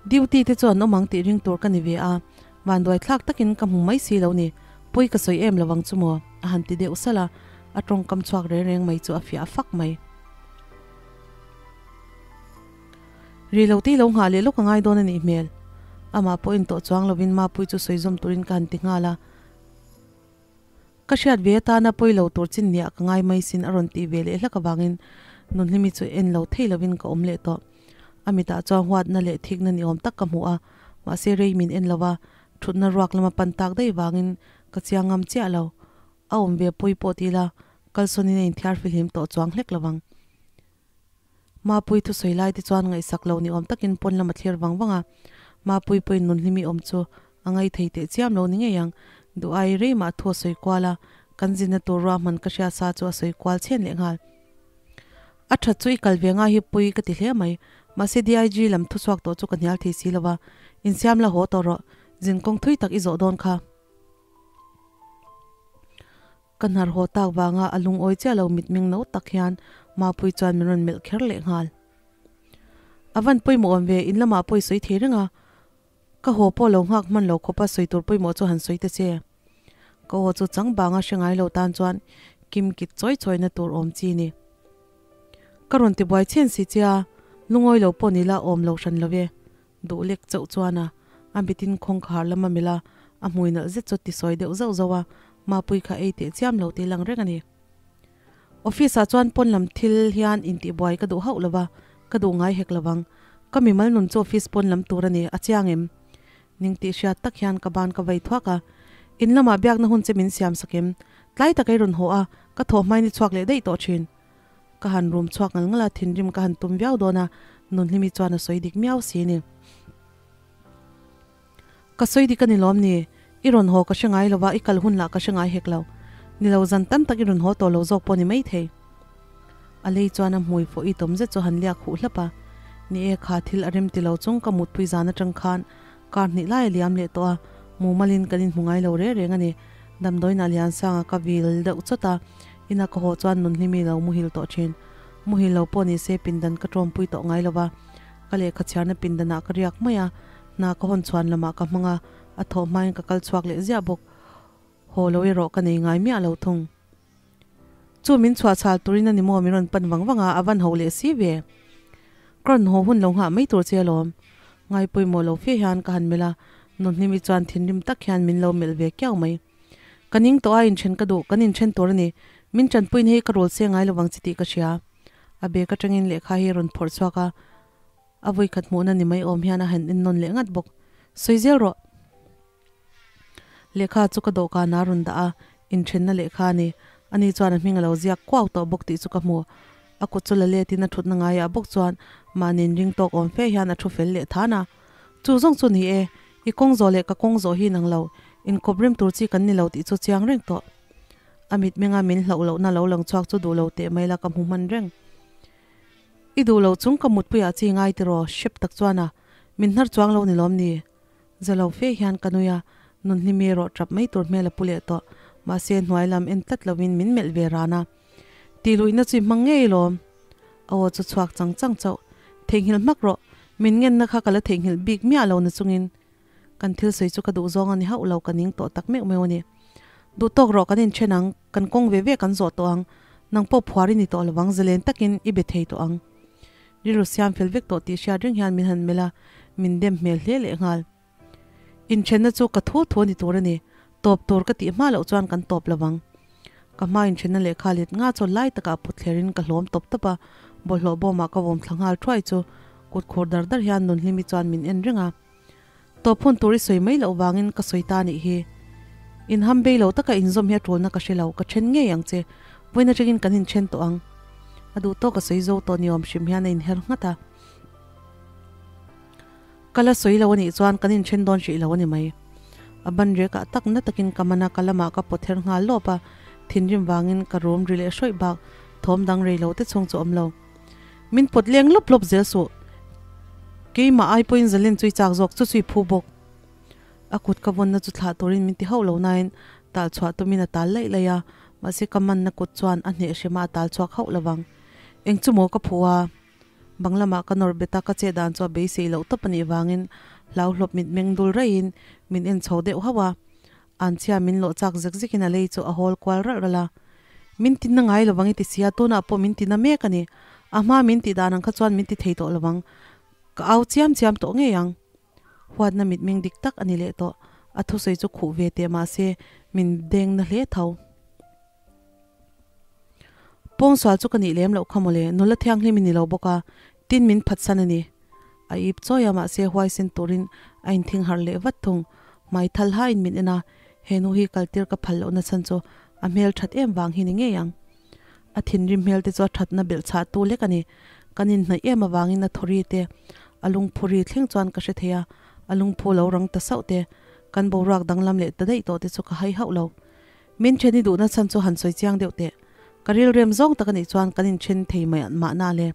Duty te chu an awm ang tih ring tur ka ni ve a, Vanduai thlak takin ka hmu mai si lo ni, pawi ka sawi em lovang chu maw? a han ti deuh salh a, a tawngkam chhuak reng reng mai chu a fiah fak mai. Ri lo tih lo nghah leh lawk a ngai dawn a nih hmel. Amah pawh intawh chuang lovin Mapui chu sawi zawm turin ka han ti nghal a. Ka hriat ve atana pawi lo tur chin niah ka ngai mai sin a rawn tih ve leh hlak avangin Nunhlimi chu en lo thei lovin ka awm leh tawh. A mitah chuan huatna leh thikna ni awm tak ka hmu a, mahse rei min en lo va, thutna ruak lama pan tak daih vangin ka chiang ngam chiah lo. A awm ve pawi pawh ti ila, kalsawnin a inthiar fihlim tawh chuang hlek lovang. Mapui thusawi lai te chuan ngaihsak lo ni awm takin pawn lam a thlir vang vang a, Mapui pawhin Nunhlimi awm chu a ngaithei teh chiam lo ni ngei ang. Duh ai rei mah thu a sawi kual a, kan zinna tur ruahman ka hria sa chu a sawi kual chhen leh nghal. A that chu i kal ve ngai hi pui ka ti hle mai, mahse DIG lam thuchhuak tawh chu ka hnial thei si lo va, insiam la haw tawh rawh, zin kawng thui tak i zawh dawn kha. Ka hnar haw tak vanga a lungawi chiah lo mitmeng no tak hian Mapui chuan min rawn melh kher leh nghal. A van pawimawh awm ve, in lamah pawh i sawi thei reng a, ka haw pawh lo nghak hman lo khawpa sawi tur pawimawh chu han sawi ta che. Ka aw chu chang banga hre ngai lo tan chuan kim kit chawi chawina tur awm chi ni. Ka rawn ti buai chhen si che a, lungawi lo pawh ni la awm lo hran lo ve. Duh lek chauh chuan a a mitin khawngkhar lam a melh a, a hmui nalh zet chu tisawi deuh zauh zauh a, Mapui kha ei teh chiam lo tih lang reng a ni. Office ah chuan pawn lam thil hian intihbuai ka duh hauh lo va, ka duh ngai hek lo vang. Ka mimal nun chu office pawn lam tur a ni, a chiang em? Ning tih hriat tak hian ka ban ka vei thuak a, In lamah biakna hun che min siam sak em? Tlai tak ei rawn haw a, ka thawh hmain i chhuak leh daih tawh thin. Ka han rum chhuak ngal ngal a, thinrim ka han tum viau dawn a, Nunhlimi chuan a sawi dik miau si ni. Ka sawi dik a ni lawm ni? I rawn haw ka hre ngai lo va, i kal hun lah ka hre ngai hek lo. Ni lo zan tam tak i rawn haw tawh lo zawk pawh ni maithei. A lei chuan a hmui fawh itawm zet chu han liak huh hlap a. Ni e, kha thil a rem ti lo chung ka mutpui zan atang khan. Kar hnih lai a liam leh tawh a, mumalin kan inhmu ngai lo reng reng a ni. Damdawiinah Liansanga ka vil deuh chawt a, ina ka haw chuan Nunhlimi lo muhil tawh thin. Muhil lo pawh ni se pindan ka tawmpui tawh ngai lo va, ka lehkha chhiarna pindanah ka riak mai a, hna ka hawn chhuan lamah ka hmang a, a thawh hmain ka kal chhuak leh ziah bawk. Haw lo erawh ka nei ngai miah lo thung. Chu min chhuah chhal turin a ni maw min rawn pan vang vang a, a van ho leh si ve. Ka rawn haw hun lo nghah mai tur che alawm. Ngai pawimawh lo fe hian ka han melh a, Nunhlimi chuan thinrim tak hian min lo melh ve kiau mai. Ka ning tawh a, inthen ka duh, kan inthen tur a ni. Min tanpuiin hei ka rul se ngai lovang chi tih ka hria. A bag atangin lehkha hi a rawn phawrh chhuak a, a vawikhat hmuhna ni mai awm hian a han ennawn leh ngat bawk. Sawi zel rawh. Lehkha chu ka dawhkan a rawn dah a, inthenna lehkha a ni. Ani chuan a hming a lo ziak kuau tawh bawk tih chu ka hmu. A kut chu la letin a thutna ngaiah bawk chuan mahni inring tawk awm fe hian a thu fel leh than a. Chu zawng chu ni e, i kawng zawh leh ka kawng zawh hi nang lo, inkawp rem tur chi kan ni lo tih chu chiang reng tawh. A mitmenga min hlauh lohna lo lang chhuak chu duh lo teh mai la ka hmu hman reng. I duh lo chung ka mutpuiah chi ngai tiraw, hrep tak chuan a min hnar chuang lo ni lawm ni? Za lo fe hian ka nui a, Nunhlimi erawh tap mai tur hmel a pu leh tawh. Mahse, hnuai lam en tlat lovin min melh ve ran a. Tih luihna chu i hmang ngei lawm. A aw chu chhuak chang chang chauh. Theihnghilh hmak rawh. Min ngenna kha ka la theihnghilh bik miah lo na chungin. Kan thil sawi chu ka duh zawng a ni hauh lo, ka ning tawh tak meuh meuh a ni. Duh tawk rawh kan inthen ang, kan kawng ve ve kan zawh tawh ang. Nang pawh phuar i ni tawh lovang, zalen takin i be thei tawh ang. Rilru siam fel vek tawh tih hriat reng hian min han melh a, min dem hmel hle leh nghal. Inthenna chu ka thu thu a ni tur a ni, tawp tur ka tih hma loh chuan kan tawp lo vang. Ka hma inthenna lehkha let nga chaw lai takah put thlerin ka hlawm tawp tawp a, bawlhhlawh bawmah ka vawm thla nghal thuai chu kut khur dar dar hian Nunhlimi chuan min en reng a. Tawp hun tur i sawi mai loh vangin ka sawi ta nih hi. Inham bei lo taka inzawm hi a tulna ka hre lo, ka then ngei ang che. Vawiin atangin kan inthen tawh ang. A duh tawk a sawi zo tawh ni awm hrim hian a inher nghat a. Ka la sawi lo anih chuan kan inthen dawn hrih lo a ni mai. A ban rekah tak na takin ka man a, ka lamah ka pawt her nghal lawp a, thinrim vangin ka rum ri leh hrawih bak thawm dang rei lo te chhung chu awm lo. Min pawt leng lawp lawp zel suh. Keimah ai pawhin zalen chu i chak zawk chu chu i phu bawk. A kut ka vawnna chu thlah turin min ti hauh lo nain tal chhuah tumin a tal laih laih a, mahse ka manna kut chuan a hneh hrema a tal chhuak hauh lovang. Eng chu maw ka phu a? Bang lamah ka nawr bet a, ka chet dan chu a beisei loh tawp a nih vangin hlauhlawp mit meng dul raihin min en chho deuh hauh a. Anchhia min lawh chak zek zekin a lei chu a hawl kual ralh ralh a. Min tinna ngai lovang i ti sia, tunah pawh min tina mek a ni. A hma min tih dan ang kha chuan min ti thei tawh lovang. Ka au chiam chiam tawh ngei ang. Huatna mitmeng dik tak a ni leh tawh. A thusawi chu khuh ve teh mah se min deng na hle tho. Pawngsual chu ka nih lem loh kha mawle, nula thianghlim i ni lo bawk a, tin min phatsan a ni. A ip chawi a, mahse huaisen turin a inthing harh leh vat thung. Hmai thal haiin min en a, he nu hi kaltir ka phal lohna chhan chu a hmel that em vang hi ni ngei ang. A thinrim hmel te chu a thatna belh chhah tu lek a ni. Kan inhnaih em avangin a thawri te, a lungphu ri thleng chuan ka hre thei a, a lungphu lo rang ta sauh te, kan boruak danglam leh ta daih tawh te chu ka hai hauh lo. Min then i duhna chhan chu han sawi chiang deuh teh. Ka rilrem zawng tak a nih chuan kan inthen thei mai mahna le.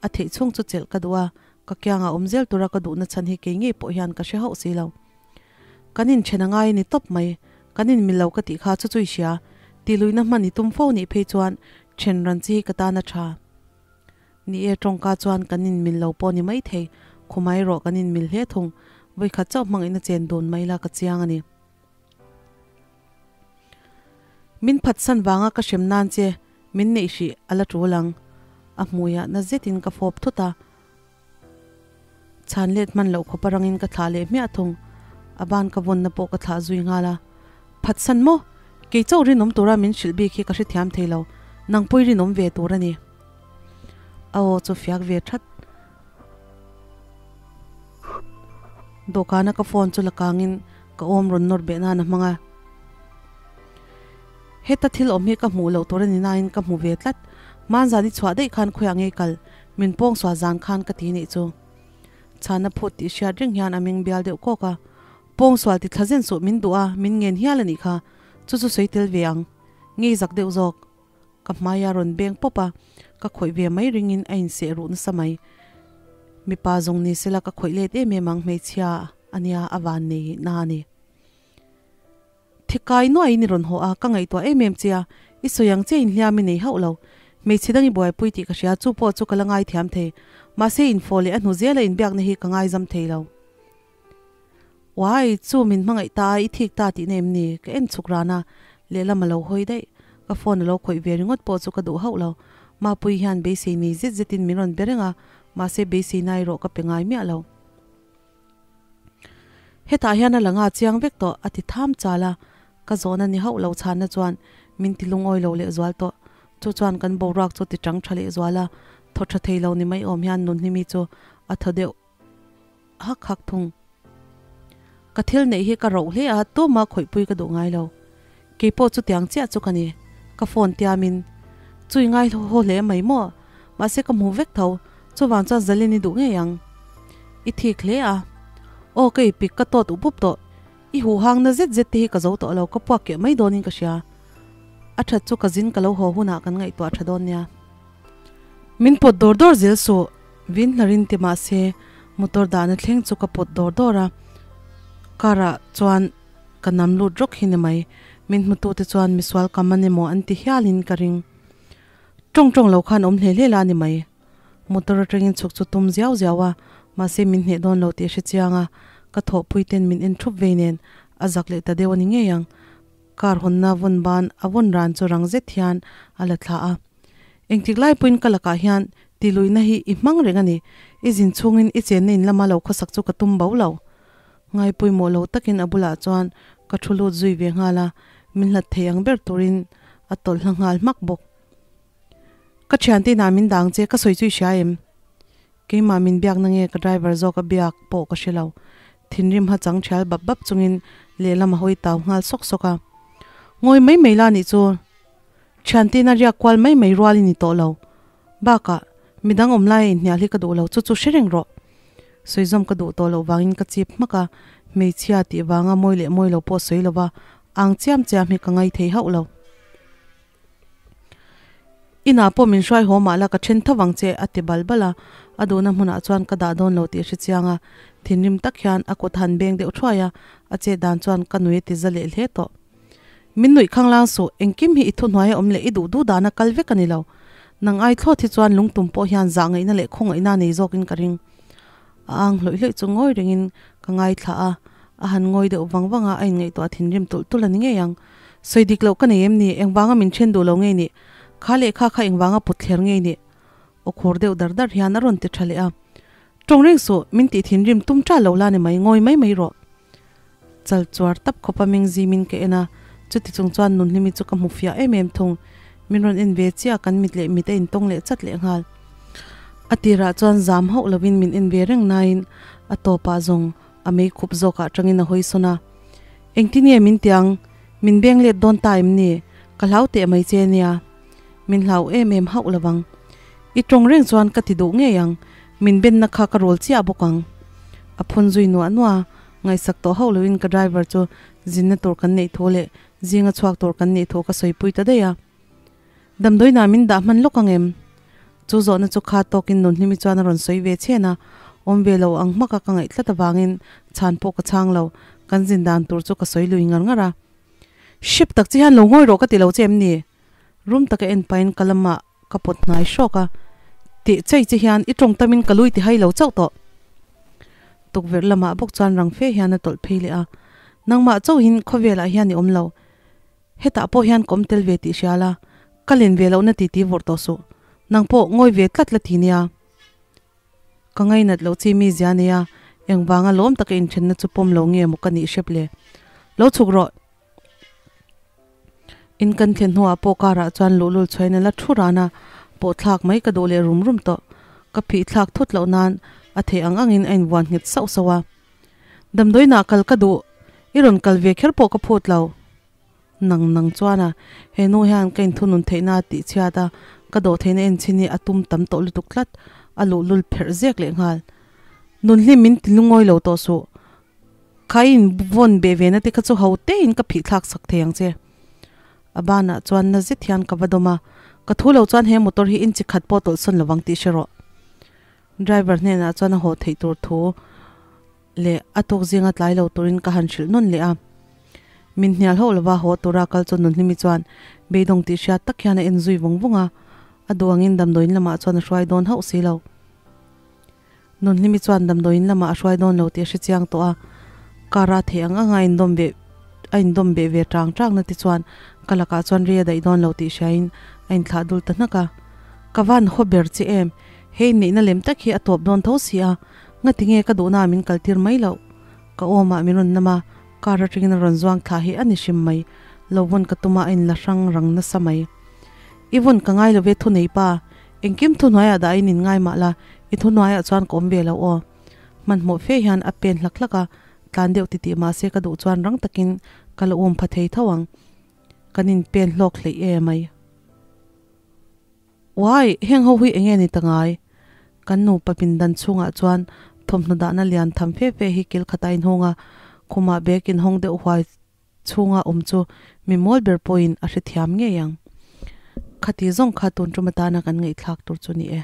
A theih chhung chu chelh ka duh a, ka kiangah awm zel tura ka duhna chhan hi kei ngei pawh hian ka hre hauh si lo. Kan inthen a ngai a ni tawp mai, kan inmil lo ka tih kha chu chu i hria. Tih luihna hman i tum fo nih phei chuan then ran chi hi ka tan a tha. Ni e, tawngka chuan kan inmil lo pawh ni mai thei, khumai rawh kan inmil hle thung. Vawikhat chauh hmangin a chen dun mai la ka chiang a ni. Min phatsan vanga ka hrem nan che min neih hrih a la tul ang. A hmuiah na zetin ka fawp thut a. Chhan let hman loh khawp arangin ka thlah leh hmiah thung. A ban ka vawnna pawh ka thlah zui nghal a. Phatsan maw? Kei chauh rinawm tura min hrilh bik hi ka hrethiam thei lo. Nang pawh i rinawm ve tur a ni. A aw chu fiak ve that. Dawhkana ka phone chu la kangin ka awm rawn nawr beh nan a hmang a. Heta thil awm hi ka hmuh loh tur a ni nain ka hmu ve tlat. Hmanzan i chhuah daih khan khawiah ngei kal, min pawngsual zan khan ka ti nih chu. Chhana phut tih hriat reng hian a meng bial deuh kawk a. Pawngsual ti thla zen suh min duh a, min ngen hial a nih kha. Chu chu sawi tel ve ang. Ngei zak deuh zawk. Ka hmai a rawn beng pawp a, ka khawih ve mai ringin a inseh ruh nasa mai. Mipa zawng ni sela ka khawih let em em ang hmeichhia ania a van nei na ani. Thikai nuai in i rawn haw a, ka ngaihtuah em em che a, i sawi ang che inhliam i nei hauh lo. Hmeichhe dang i buaipui tih ka hria, chu pawh chu ka la ngaithiam thei. Mahse infawh leh a hnu zela inbiakna hi ka ngaizam thei lo. Uai, chu min hmangaih ta a, i thik ta tihna em ni? Ka en chhuk ran a, lehlam a lo hawi daih. Ka phone a lo khawih ve ringawt pawh chu ka duh hauh lo. Mapuii hian beisei nei zet zetin min rawn be reng a, mahse beisei na erawh ka pe ngai miah lo. Hetah hian a la nga chiang vek tawh, a ti tham chal a. Ka zawhna ni hauh lo chhanna chuan min ti lungawi lo lehzual tawh. Chu chuan kan boruak chu ti chang tha lehzual a, thaw tha thei lo ni mai awm hian Nunhlimi chu a thaw deuh hak hak thung. Ka thil neih hi ka roh hle a, tuma khawihpui ka duh ngai lo. Keipawh chutiang chiah chu ka ni. Ka phone tiamin chui ngai haw hle mai maw? Mahse ka hmu vek tho, chuvang chuan Zalin i duh ngei ang. I thik hle a. Aw ka ipik ka tawt up up tawh. I huhang na zet zet te hi ka zo tawh lo, ka puak keh mai dawnin ka hria. A that chu ka zin ka lo haw hunah kan ngaihtuah tha dawn nia. Min pawt dawr dawr zel suh, vin hlarin ti mah se motor dahna thleng chu ka pawt dawr dawr a, car ah chuan ka nam lut rawk hi ni mai, min hmutu te chuan misual kam a ni maw an ti hialin ka ring. Tawng tawng lo khan awm hle hle la a ni mai. Motor atangin chhuk chu tum ziau ziau a, mahse min hneh dawn lo tih a hre chiang a, ka thawhpui ten min en thup vei nen a zak leh ta deuh a ni ngei ang. Car hawnna vawn ban a vawn ran chu rang zet hian a la thla a. Engtik lai pawhin ka lakah hian tiluihna hi i hmang reng a ni, i zin chhungin i chenna in lama lo khawsak chu ka tum bo lo. Ngai pawimawh lo takin a bulah chuan ka thu lut zui ve nghal a, min hlat thei ang ber turin a tawlh hla nghal hmak bawk. Ka thiante inah min dang che, ka sawi chu i hria em? Keimah min biak na nge ka driver zawk a biak pawh ka hre lo. Thinrim ha chang thial bap bap chungin lehlam a hawi tau nghal sawk sawk a. Ngawi mai mai la nih chu thiante ina riak kual mai mai rual i ni tawh lo. Bakah midang awm laia inhnial hi ka duh lo chu chu hre reng rawh. Sawizawm ka duh tawh loh vangin ka chip hmak a, hmeichhia tih vanga mawi leh mawi lo pawh sawi lova ang chiam chiam hi ka ngai thei hauh lo. Inah pawh min hruai haw mah la ka then tho vang che a ti bal bal a, a duhna hmunah chuan ka dah dawn lo tih a hre chiang a, thinrim tak hian a kut han beng deuh thuai a, a chet dan chuan ka nui a ti za leh hle tawh. Min nuih khang lang suh, engkim hi i thuhnuai a awm leh i duh duh dana kal vek a ni lo. Nang ai thlawt hi chuan lungtum pawh hian zah ngaihna leh khawngaihna nei zawkin ka ring. A ang hlawih hlawih chu ngawi rengin ka ngaithla a, a han ngawi deuh vang vang a, a inngaihtuah thinrim tulh tulh a ni ngei ang. Sawi dik loh ka nei em ni? Engvanga min then duh lo ngei nih? Kha lehkha kha engvanga put thler ngei nih? Aw khur deuh dar dar hian a rawn ti tha leh a. Tawng reng suh, min tih thinrim tum ṭal lo la ni mai, ngawi mai mai rawh. Chal chuar tap khawpa meng zimin ka en a, chuti chung chuan Nunhlimi chu ka hmu fiah em em thung. Min rawn en ve chiah, kan mit leh mit a intawng leh chat leh nghal. A tirah chuan zam hauh lovin min en ve reng nain a tawpah zawng a mei khup zawkah atangin a hawi sawn a. Engtin nge min tiang? Min beng let dawn ta em ni? Ka hlau teh mai che nia. Min hlau em em hauh lovang. I tawng reng chuan ka ti duh ngei ang, min benna kha ka rawl chiah bawk ang. A phun zui nuah nuah a, ngaihsak tawh hauh loin ka driver chu zinna tur kan neih thu leh zinga chhuak tur kan nih thu ka sawipui ta daih a. Damdawiinah min dah hman lawk ang em? Chu zawhna chu kha tawkin Nunhlimi chuan a rawn sawi ve chhen a, awm ve lo ang hmaka ka ngaih tlat avangin chhan pawh ka chhang lo, kan zin dan tur chu ka sawi lui ngar ngar a. Hrep tak che hian lo ngawi rawh ka ti lo che em ni? Rum taka en pahin ka lamah ka pawt hnai hrawk a, teh chei che hian i tawng tamin ka lui ti hai lo chauh tawh. Tukverh lamah bawk chuan rang fe hian a tawlh phei leh a, nangmah chauhin khawvelah hian i awm lo, Hetah pawh hian ka awm tel ve tih hria la, ka len ve lohna titi vawrh tawh suh. Nang pawh ngawi ve tlat la ti nia. Ka ngainat loh chi mi zia nei a, engvanga lawm taka inthenna chu pawm lo nge maw ka nih hrep le. Lo chhuk rawh. In kan thlen hnuah pawh car ah chuan luhlul chhuain a la thu ran a, pawh thlak mai ka duh leh rum rum tawh. Ka phih thlak thut loh nan a theih ang angin a invuan nghet sauh sauh a. Damdawiinah kal ka duh, i rawn kal ve kher pawh ka phut lo. Nang nang chuan a, he nu hian ka inthunun theihna a tih chhiat a, ka dawh theihna en chhin hi a tum tam tawh lutuk tlat, a luhlul pherh zek leh nghal. Nunhlim min ti lungawi lo tawh suh. Kha i invawn beh ve na te kha chu ho tein ka phih thlak sak thei ang che. A banah chuan na zet hian ka va dawm a, ka thu lo chuan he motor hi inchi khat pawh tawlhsawn lovang tih hre rawh. Driver hnenah chuan a haw theih tur thu. leh a tuk zinga tlai lo turin ka han hrilh nawn leh a. Min hnial hauh lova haw tura kal chu Nunhlimi chuan beidawng tih hriat tak hian a en zui vawng vawng a, a duh angin damdawiin lamah chuan a hruai dawn hauh si lo. Nunhlimi chuan damdawiin lamah a hruai dawn lo tih a hre chiang tawh a, car a theih ang anga a indawm beh a indawm beh ve tang tang na te chuan ka lakah chuan rei a daih dawn lo tih hriain a inthlah dul ta hnak a. Ka van haw ber che em? Hei neihna lem tak hi a tawp dawn tho si a, ngati nge ka duhna min kaltir mai loh? Ka awmah min rawn nam a, car atangin a rawn zuang thlah hi a ni hrim mai, lo vawn ka tuma a inla hrang rang nasa mai. I vawn ka ngai lo ve thu nei pa, engkim thuhnuaiah dah in in ngai mah la, i thuhnuaiah chuan ka awm ve lo aw. Hmanhmawh fe hian a pen hlak hlak a, tlan deuh titih mahse ka duh chuan rang takin ka la um pha thei tho ang. Kan in pen hlawk hleih e mai. Uai, heng ho hi enge ni ta ngai? Kan nupa pindan chhungah chuan thawmhnaw dahna lian tham fe fe hi kil khat a inhung a, khumah bag inhawng deuh huai chhunga awm chu mi mawl ber pawhin a hrethiam ngei ang. Khati zawng kha tun tum atana kan ngaihthlak tur chu ni e.